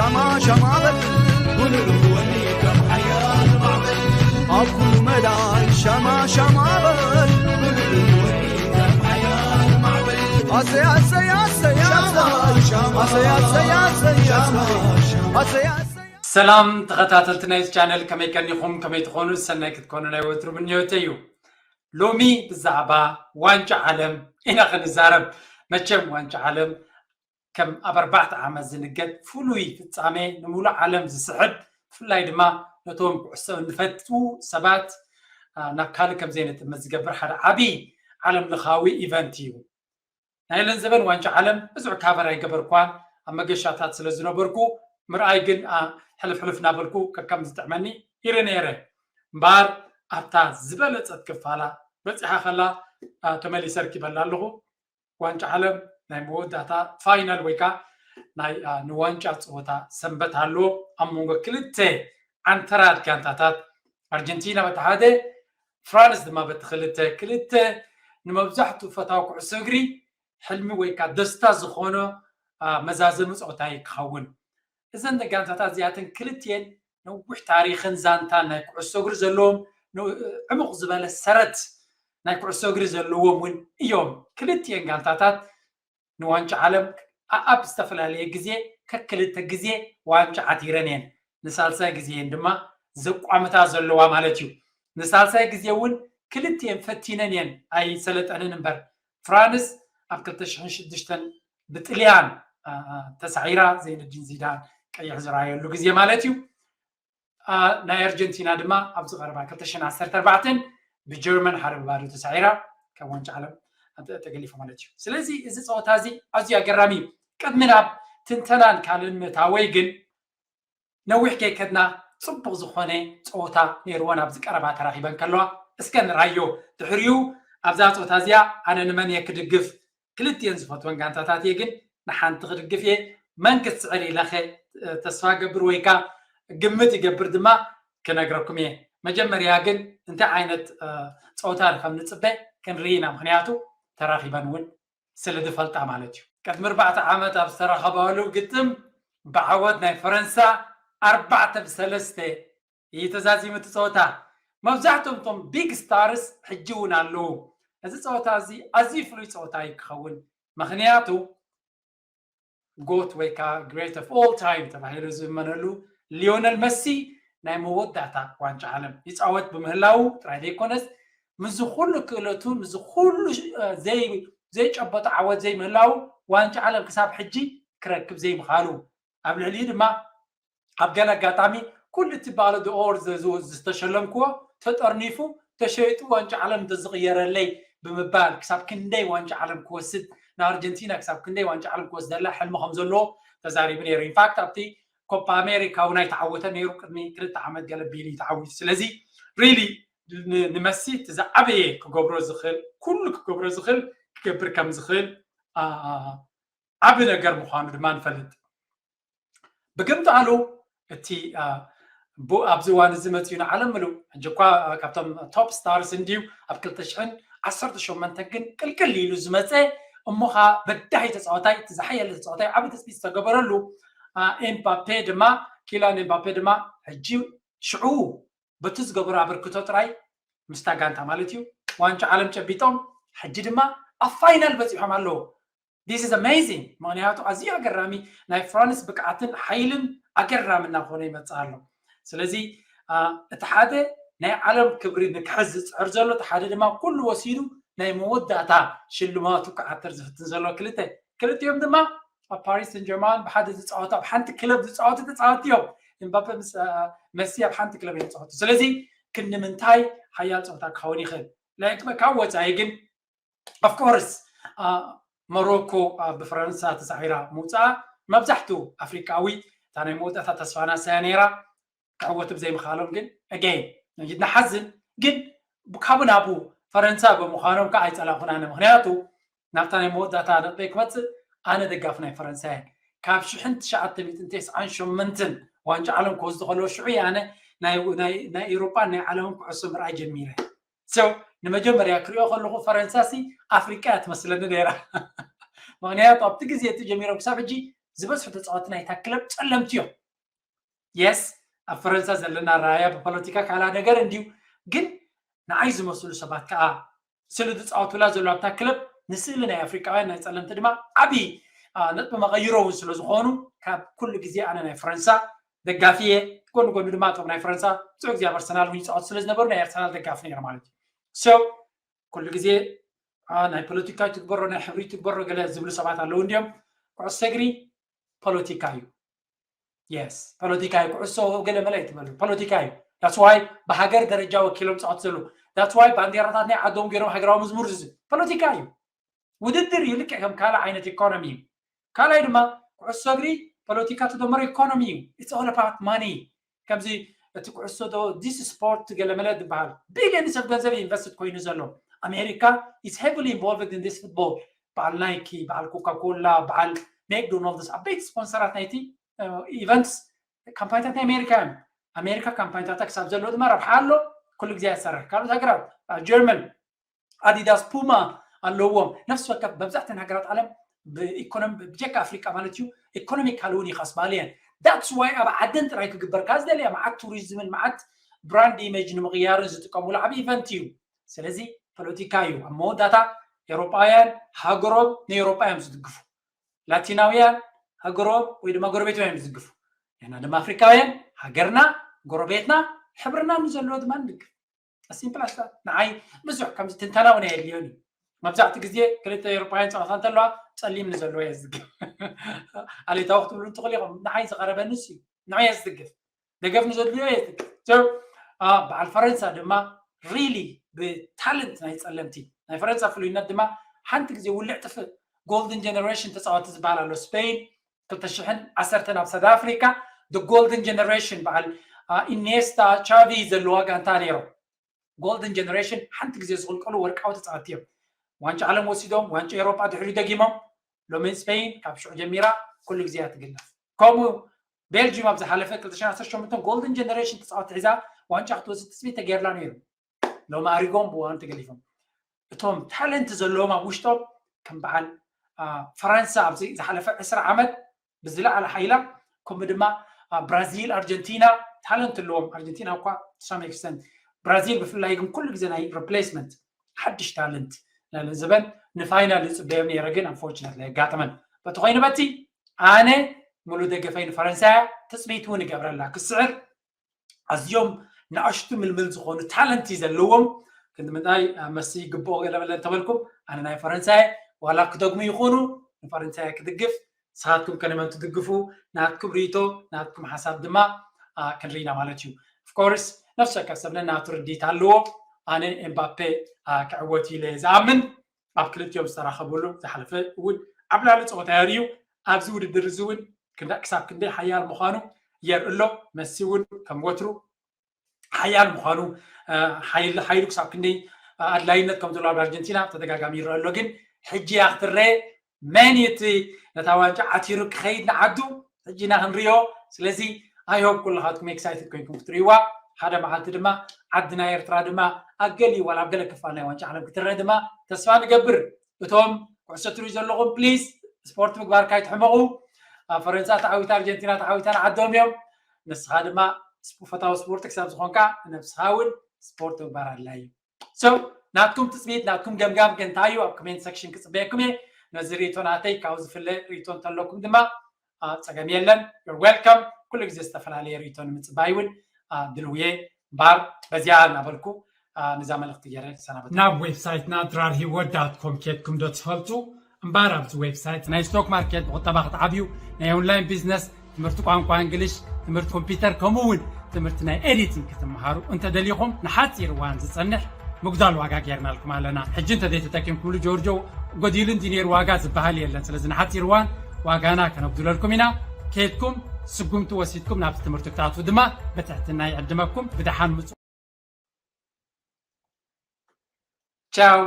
ሻማ ሻማ በል፣ ውልል ወኒ ከም ሓያል ማዕበል። ኣብ ኩሉ መዳይ ሻማ ሻማ በል፣ ውልል ወኒ ከም ሓያል ማዕበል። ኣሰይ፣ ኣሰይ፣ ኣሰይ፣ ኣሰይ፣ ኣሰይ፣ ኣሰይ፣ ኣሰይ፣ ኣሰይ፣ ኣሰይ፣ ኣሰይ። ሰላም ተኸታተልቲ ናይዚ ቻነል፣ ከመይ ቀኒኹም? ከመይ ትኾኑ? ሰናይ ክትኮኑ ናይ ወትሩ ምንዮተይ እዩ። ሎሚ ብዛዕባ ዋንጫ ዓለም ኢና ክንዛረብ። መቸም ዋንጫ ዓለም ከም ኣብ ኣርባዕተ ዓመት ዝንገድ ፍሉይ ፍጻሜ፣ ንሙሉእ ዓለም ዝስሕብ፣ ብፍላይ ድማ ነቶም ኩዕሶ እንፈቱ ሰባት ናብ ካልእ ከም ዘይንጥምት ዝገብር ሓደ ዓቢ ዓለም ለኻዊ ኢቨንት እዩ። ናይ ለን ዘበን ዋንጫ ዓለም ብዙሕ ካቨር ኣይገበርኳን፣ ኣብ መገሻታት ስለ ዝነበርኩ ምርኣይ ግን ሕልፍ ሕልፍ እናበልኩ ከከም ዝጥዕመኒ ይርኢ ነይረ። እምበኣር ኣብታ ዝበለጸት ክፋላ በጺሓ ከላ ተመሊሰ ርኪበላ ኣለኹ። ዋንጫ ዓለም ናይ መወዳእታ ፋይናል ወይ ከዓ ናይ ንዋንጫ ፀወታ ሰንበት ኣሎ ኣብ መንጎ ክልተ ዓንተራት ጋንታታት፣ ኣርጀንቲና በቲ ሓደ፣ ፍራንስ ድማ በቲ ክልተ። ክልተ ንመብዛሕትኡ ፈታዊ ኩዕሶ እግሪ ሕልሚ ወይ ከዓ ደስታ ዝኾኖ መዛዘሚ ፀወታ እዩ ክኸውን። እዘን ጋንታታት እዚኣተን ክልቲኤን ነዊሕ ታሪኽን ዛንታን ናይ ኩዕሶ እግሪ ዘለዎም፣ ዕሙቕ ዝበለ ሰረት ናይ ኩዕሶ እግሪ ዘለዎም እውን እዮም። ክልቲኤን ጋንታታት ንዋንጫ ዓለም ኣብ ዝተፈላለየ ግዜ ከክልተ ግዜ ዋንጫ ዓቲረን እየን። ንሳልሳይ ግዜን ድማ ዘቋምታ ዘለዋ ማለት እዩ። ንሳልሳይ ግዜ እውን ክልቲኤን ፈቲነን እየን፣ ኣይሰለጠንን እምበር። ፍራንስ ኣብ ክልተ ሽሕን ሽዱሽተን ብጥልያን ተሳዒራ፣ ዘይነዲን ዚዳን ቀይሕ ዝረኣየሉ ግዜ ማለት እዩ። ናይ ኣርጀንቲና ድማ ኣብዚ ቀረባ ክልተ ሽሕን ዓሰርተ ኣርባዕተን ብጀርመን ሓደ ብባዶ ተሳዒራ ካብ ዋንጫ ዓለም ተገሊፋ ማለት እዩ። ስለዚ እዚ ፀወታ እዚ ኣዝዩ ኣገራሚ እዩ። ቅድሚ ናብ ትንተናን ካልእን ምእታወይ ግን ነዊሕ ከይከድና ፅቡቕ ዝኾነ ፀወታ ነይርወን ኣብዚ ቀረባ ተራኺበን ከለዋ እስከ ንራዮ። ድሕሪኡ ኣብዛ ፀወታ እዚኣ ኣነ ንመን እየ ክድግፍ? ክልቲኤን ዝፈትወን ጋንታታት እየ፣ ግን ንሓንቲ ክድግፍ እየ። መን ክትስዕር ኢለኸ ተስፋ ገብር ወይ ከዓ ግምት ይገብር ድማ ክነግረኩም እየ። መጀመርያ ግን እንታይ ዓይነት ፀወታ ከም ንፅበ ክንርኢ ኢና፣ ምክንያቱ ተራኺበን እውን ስለ ዝፈልጣ ማለት እዩ። ቅድሚ ኣርባዕተ ዓመት ኣብ ዝተራኸባሉ ግጥም ብዓወት ናይ ፈረንሳ ኣርባዕተ ብሰለስተ እዩ ተዛዚሙ እቲ ፀወታ። መብዛሕትኦም እቶም ቢግ ስታርስ ሕጂ እውን ኣለዉ። እዚ ፀወታ እዚ ኣዝዩ ፍሉይ ፀወታ እዩ ክኸውን፣ ምክንያቱ ጎት ወይ ከዓ ግሬት ኦፍ ኦል ታይም ተባሂሉ ዝእመነሉ ሊዮነል መሲ ናይ መወዳእታ ዋንጫ ዓለም ይፃወት ብምህላዉ ጥራይ ዘይኮነስ፣ ምስዚ ኩሉ ክእለቱ፣ ምስዚ ኩሉ ዘይጨበጦ ዓወት ዘይምህላዉ ዋንጫ ዓለም ክሳብ ሕጂ ክረክብ ዘይምኻሉ፣ ኣብ ልዕሊኡ ድማ ኣብ ገለ ኣጋጣሚ ኩሉ እቲ ባሎ ዶር ዝተሸለምክዎ ተጠርኒፉ ተሸይጡ ዋንጫ ዓለም እንተዝቕየረለይ ብምባል ክሳብ ክንደይ ዋንጫ ዓለም ክወስድ፣ ንኣርጀንቲና ክሳብ ክንደይ ዋንጫ ዓለም ክወስደላ ሕልሚ ከም ዘለዎ ተዛሪቡ ነይሩ። ኢንፋክት ኣብቲ ኮፓ ኣሜሪካ እውን ኣይተዓወተ ነይሩ፣ ቅድሚ ክልተ ዓመት ገለ ቢሉ እዩ ተዓዊቱ። ስለዚ ሪሊ ንመሲ እቲ ዝዓበየ ክገብሮ ዝኽእል፣ ኩሉ ክገብሮ ዝኽእል ክገብር ከም ዝኽእል ዓቢ ነገር ምዃኑ ድማ ንፈልጥ። ብግምጣሉ እቲ ኣብዚ እዋን እዚ መፅኡ ንዓለም ምሉእ ሕጂ እኳ ካብቶም ቶፕ ስታርስ እንድዩ ኣብ ክልተ ሽሕን ዓሰርተ ሸሞንተን ግን ቅልቅል ኢሉ ዝመፀ፣ እሞ ኸዓ በዳሂ ተፃዋታይ፣ እቲ ዝሓየለ ተፃዋታይ፣ ዓቢ ትፅቢት ዝተገበረሉ ኤምባፔ ድማ፣ ኪላን ኤምባፔ ድማ ሕጂ ሽዑ በቲ ዝገበሮ ኣበርክቶ ጥራይ ምስታ ጋንታ ማለት እዩ ዋንጫ ዓለም ጨቢጦም፣ ሕጂ ድማ ኣብ ፋይናል በፂሖም ኣለዉ። This is amazing። ምክንያቱ ኣዝዩ ኣገራሚ ናይ ፍራንስ ብቅዓትን ሓይልን ኣገራሚ እናኾነ ይመፅእ ኣሎ። ስለዚ እቲ ሓደ ናይ ዓለም ክብሪ ንክሕዝ ዝፅዕር ዘሎ፣ እቲ ሓደ ድማ ኩሉ ወሲዱ ናይ መወዳእታ ሽልማቱ ክዓተር ዝፍትን ዘሎ ክልተ፣ ክልቲኦም ድማ ኣብ ፓሪስ ሰን ጀርማን ብሓደ ዝፃወቱ፣ ኣብ ሓንቲ ክለብ ዝፃወቱ ተፃወቲ እዮም። ኤምባፔ ምስ መሲ ኣብ ሓንቲ ክለብ እዮም ዝፃወቱ። ስለዚ ክንዲ ምንታይ ሓያል ፀወታ ክኸውን ይኽእል? ካብ ወፃኢ ግን ኦፍኮርስ ሞሮኮ ብፈረንሳ ተሳዒራ ምውፃኣ መብዛሕትኡ ኣፍሪቃዊ እታ ናይ መወዳእታ ተስፋ ናሳያ ነይራ። ክዕወቱ ብዘይምኽኣሎም ግን ኣገይን ንሓዝን፣ ግን ካብኡ ናብኡ ፈረንሳ ብምዃኖም ከዓ ኣይፀላኹን ኣነ። ምክንያቱ ናብታ ናይ መወዳእታ ነጥበይ ክመፅእ ኣነ ደጋፊ ናይ ፈረንሳ እየ። ካብ ሽሕን ትሽዓተ ሚእትን ተስዓን ሸሞንተን ዋንጫ ዓለም ክወስዱ ከለዉ ሽዑ እየ ኣነ ናይ ኤውሮጳን ናይ ዓለምን ኩዕሶ ምርኣይ ጀሚረ። So ንመጀመርያ ክሪኦ ከለኹ ፈረንሳ ሲ ኣፍሪቃ እያ ትመስለኒ ነይራ። ምክንያቱ ኣብቲ ግዜ እቲ ጀሚሮም ክሳብ ሕጂ ዝበዝሑ ተፃወቲ ናይታ ክለብ ፀለምቲ እዮም። የስ፣ ኣብ ፈረንሳ ዘለና ራያ ብፖለቲካ ካልኣ ነገር እንድዩ፣ ግን ንዓይ ዝመስሉ ሰባት ከዓ ስለ ዝፃወቱላ ዘሎ ኣብታ ክለብ ንስእሊ ናይ ኣፍሪቃውያን ናይ ፀለምቲ ድማ ዓብዪ ነጥቢ መቐይሮ እውን ስለ ዝኾኑ ካብ ኩሉ ግዜ ኣነ ናይ ፈረንሳ ደጋፊ እየ። ጎኒ ጎኒ ድማ እቶም ናይ ፈረንሳ ብዙሕ ግዜ ኣብ ኣርሰናል እውን ይፃወቱ ስለ ዝነበሩ ናይ ኣርሰናል ደጋፊ ነይረ ማለት እዩ። ሶ ኩሉ ግዜ ናይ ፖለቲካ ትግበሮ ናይ ሕብሪ ትግበሮ ገለ ዝብሉ ሰባት ኣለዉ እንዲዮም። ኩዕሶ እግሪ ፖለቲካ እዩ። የስ፣ ፖለቲካ እዩ። ኩዕሶ ገለ መለ ኣይትበሉ፣ ፖለቲካ እዩ። ዳትስ ዋይ ብሃገር ደረጃ ወኪሎም ፃወት ዘለዉ። ዳትስ ዋይ ባንዴራታት ናይ ዓዶም ገይሮም ሃገራዊ መዝሙር ዝዝብ ፖለቲካ እዩ። ውድድር እዩ፣ ልክዕ ከም ካልእ ዓይነት ኢኮኖሚ እዩ። ካልኣይ ድማ ኩዕሶ እግሪ ፖለቲካ ተደመሮ ኢኮኖሚ እዩ። It's all about money። ከምዚ እቲ ኩዕሶ ዶ ዲስ ስፖርት ገለመለ ዝበሃል ቢሊዮንስ ኦፍ ገንዘብ ኢንቨስትድ ኮይኑ ዘሎ ኣሜሪካ is heavily involved in this football። በዓል ናይኪ፣ በዓል ኮካ ኮላ፣ በዓል ሜክዶናልድስ ዓበይቲ ስፖንሰራት ናይቲ ኢቨንትስ ካምፓኒታት ናይ ኣሜሪካ እዮም። ኣሜሪካ ካምፓኒታታ ክሳብ ዘለዎ ድማ ረብሓ ኣሎ። ኩሉ ግዜ ይሰርሕ። ካልኦት ሃገራት ኣብ ጀርመን ኣዲዳስ ፑማ ኣለዎም። ነፍሲ ወከፍ መብዛሕተን ሃገራት ዓለም ብኢኮኖሚ ብጀካ ኣፍሪቃ ማለት እዩ ኢኮኖሚካሊ እውን ይኸስባሉ እየን። ዳትስ ዋይ ኣብ ዓደን ጥራይ ክግበር ካብ ዝደልያ መዓት ቱሪዝምን መዓት ብራንድ ኢሜጅ ንምቕያርን ዝጥቀሙሉ ዓብዪ ኢቨንት እዩ። ስለዚ ፖለቲካ እዩ። ኣብ መወዳእታ ኤውሮጳውያን ሃገሮም ንኤውሮጳ እዮም ዝድግፉ። ላቲናውያን ሃገሮም ወይ ድማ ጎረቤቶም እዮም ዝድግፉ። ንሕና ድማ ኣፍሪካውያን ሃገርና፣ ጎረቤትና፣ ሕብርና ንዘለዎ ድማ ንድግፍ። ሲምፕል ኣስታት ንዓይ ብዙሕ ከምዚ ትንተና እውን ኣየድልዮን እዩ። መብዛሕትኡ ግዜ ክልተ ኤውሮፓውያን ፀወታ እንተለዋ ፀሊም ንዘለዎ እየ ዝድግፍ። ኣሌታዊ ክትብሉ እንትኽእሉ ኢኹም። ንዓይ ዝቐረበ ንሱ እዩ። ንዑ እየ ዝድግፍ። ደገፍ ንዘድልዮ እየ ዝድግፍ። So በዓል ፈረንሳ ድማ ሪሊ ብታለንት ናይ ፀለምቲ ናይ ፈረንሳ ፍሉይነት ድማ ሓንቲ ግዜ ውልዕ ጥፍእ ጎልደን ጀነሬሽን ተፃወቲ ዝበሃል ኣሎ። ስፔን ክልተ ሽሕን ዓሰርተን ኣብ ሳውት ኣፍሪካ ጎልደን ጀነሬሽን በዓል ኢኔስታ ቻቪ ዘለዋ ጋንታ ነይሮም። ጎልደን ጀነሬሽን ሓንቲ ግዜ ዝቕልቀሉ ወርቃዊ ተፃወቲ እዮም። ዋንጫ ዓለም ወሲዶም ዋንጫ ኤውሮጳ ድሕሪ ደጊሞም። ሎሚ ስፔን ካብ ሽዑ ጀሚራ ኩሉ ግዜ እያ ትግለፍ። ከምኡ ቤልጅም ኣብ ዝሓለፈ ክልተ ሽሕን ዓሰርተ ሸሞንተን ጎልደን ጀነሬሽን ተፃወቲ ሒዛ ዋንጫ ክትወስድ ትፅቢት ተገይርላ ነይሩ። ሎሚ ኣሪጎም ብዋን ተገሊፎም። እቶም ታለንት ዘለዎም ኣብ ውሽጦም ከም በዓል ፈረንሳ ኣብዚ ዝሓለፈ ዕስራ ዓመት ብዝለዓለ ሓይላ ከምኡ ድማ ብራዚል ኣርጀንቲና ታለንት ኣለዎም። ኣርጀንቲና እኳ ሳም ኤክስተንት ብራዚል ብፍላይ ግን ኩሉ ግዜ ናይ ሪፕሌስመንት ሓድሽ ታለንት ዝበን ንፋይናል ዝፅበዮም ነይረ ግን ኣንፎርችነት ኣየጋጠመን። በቲ ኮይኑ በቲ ኣነ ሙሉ ደገፈይ ንፈረንሳያ ትፅቢት እውን ይገብረላ ክስዕር ኣዝዮም ንኣሽቱ ምልምል ዝኾኑ ታለንቲ ዘለዎም ክንዲ ምንታይ መሲ ይግብኦ ገለመለ እንተበልኩም ኣነ ናይ ፈረንሳይ ዋላ ክደግሙ ይኹኑ ንፈረንሳይ ክድግፍ ንስኻትኩም ከነመን ትድግፉ ናትኩም ሪቶ ናትኩም ሓሳብ ድማ ክንርኢና ማለት እዩ። ኦፍኮርስ ነፍሲ ወከፍ ሰብ ነናቱ ርዲት ኣለዎ። ኣነ ኤምባፔ ክዕወት ኢለ ዝኣምን ኣብ ክልቲኦም ዝተራኸብሉ ዝሓለፈ እውን ዓብላሊ ፀወታ የርእዩ። ኣብዚ ውድድር እዚ እውን ክሳብ ክንደይ ሓያል ምዃኑ የርኢ ኣሎ። መሲ እውን ከም ወትሩ ሓያል ምዃኑ ሓይሉ ክሳብ ክንደይ ኣድላይነት ከም ዘሎ ኣብ ኣርጀንቲና ተደጋጋሚ ይረአ ኣሎ። ግን ሕጂ እያ ክትረአ መን እቲ ነታ ዋንጫ ዓቲሩ ክኸይድ ንዓዱ ሕጂ ኢና ክንሪኦ። ስለዚ ኣይሆብ ኩልኻትኩም ኤክሳይትድ ኮይንኩም ክትርእይዋ ሓደ መዓልቲ ድማ ዓድና ኤርትራ ድማ ኣብ ገሊኡ ዋላ ኣብ ገለ ክፋል ናይ ዋንጫ ዓለም ክትረአ ድማ ተስፋ ንገብር። እቶም ኩዕሶ ትሪኡ ዘለኹም ፕሊዝ ስፖርት ምግባር ካይትሕመቑ። ኣብ ፈረንሳ ተዓዊታ ኣርጀንቲና ተዓዊታ ንዓዶም እዮም። ንስኻ ድማ ፈታዊ ስፖርት ክሳብ ዝኾንካ ንነብስኻ እውን ስፖርት ምግባር ኣድላይ እዩ። So ናትኩም ትፅቢት ናትኩም ገምጋም ከ እንታይ እዩ ኣብ ኮሜንት ሰክሽን ክፅበየኩም እየ። ነዚ ርእቶ ናተይ ካብኡ ዝፍለ ርእቶ እንተለኩም ድማ ፀገም የለን። You're welcome። ኩሉ ግዜ ዝተፈላለየ ርእቶ ንምፅባይ እውን ድልውየ ባር በዚኣ እናበልኩ ነዛ መልእኽቲ ገይረ ሰናበት። ናብ ዌብሳይትና ድራር ሂወት ዳት ኮም ኬድኩም ዶ ትፈልጡ? እምበኣር ኣብዚ ዌብሳይት ናይ ስቶክ ማርኬት ብቁጠባ ክትዓብዩ ናይ ኦንላይን ቢዝነስ ትምህርቲ ቋንቋ እንግሊሽ ትምህርቲ ኮምፒውተር ከምኡ እውን ትምህርቲ ናይ ኤዲቲንግ ክትመሃሩ እንተደሊኹም ንሓፂር እዋን ዝፀንሕ ምጉዳል ዋጋ ጌርናልኩም ኣለና። ሕጂ እንተዘይተጠቂምኩምሉ ጆርጆ ጎዲሉ እንዲ ነይሩ ዋጋ ዝበሃል የለን። ስለዚ ንሓፂር እዋን ዋጋና ከነጉድለልኩም ኢና። ከይድኩም ስጉምቲ ወሲድኩም ናብቲ ትምህርቲ ክትኣትዉ ድማ ብትሕትና ይዕድመኩም። ብደሓን ምፁ። ቻው።